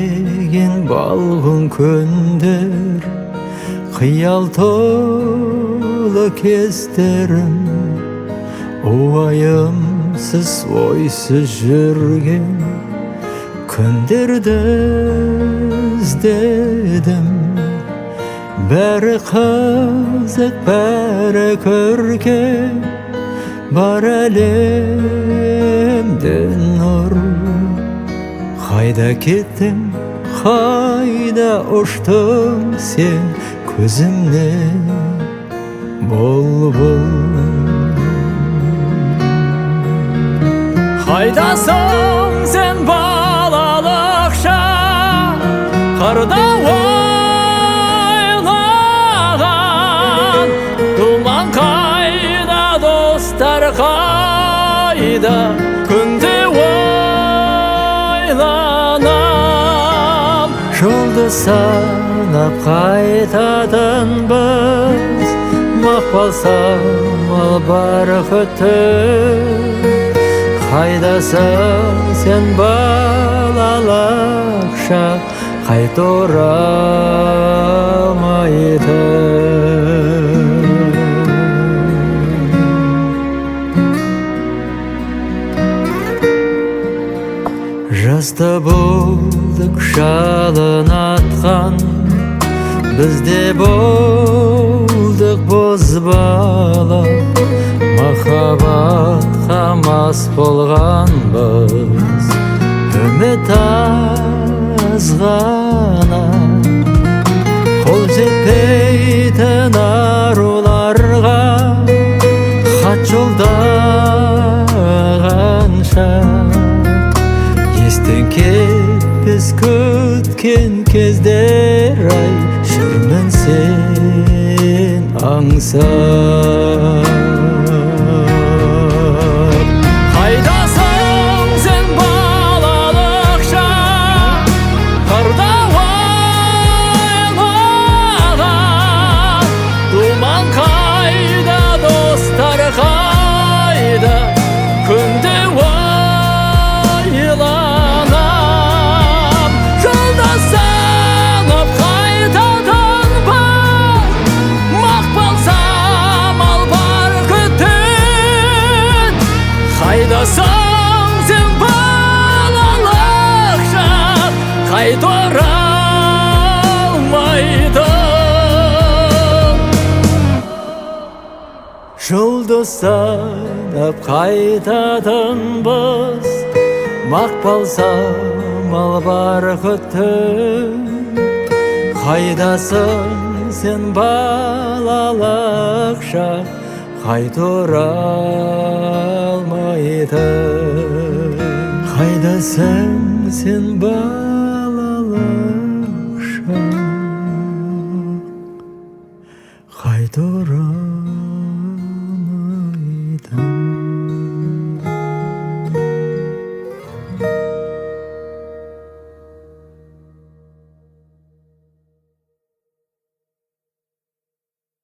Іздеген балғын күндер, қиял толы кездерім, уайымсыз ойсыз жүрген күндерді іздедім. Бәрі қызық, бәрі көркем, бар әлемде нұр. Қайда кеттің, қайда ұштың сен, көзімнен бұлбұл. Қайдасың сен, балалық шақ, қырда ойнаған думан қайда, достар қайда, күнде ойланам. Жұлдыз санап қайтатынбыз, мақпал самал барқытып. Қайдасың сен, балалық шақ, қайта оралмайтын. Жаста болдық жалын атқан, бізде болдық бозбала, махаббатқа мас болғанбыз, үміт аз ғана. Қол жетпейтін аруларға хат жолдағанша, естен кетпес күткен кездер ай, жүрмін сен аңсап. Қайдасың сен, балалық шақ, қырда ойнаған думан қайда, достар қайда, күнде ойланам. Жұлдыз санап қайтатынбыз, мақпал самал барқытын. Қайдасың сен, балалық шақ, қайта оралмайтын. Жұлдыз санап қайтатынбыз, мақпал самал барқытын. Қайдасың сен, балалық шақ, қайта оралмайтын. Қайдасың сен, балалық шақ, қайта оралмайтын.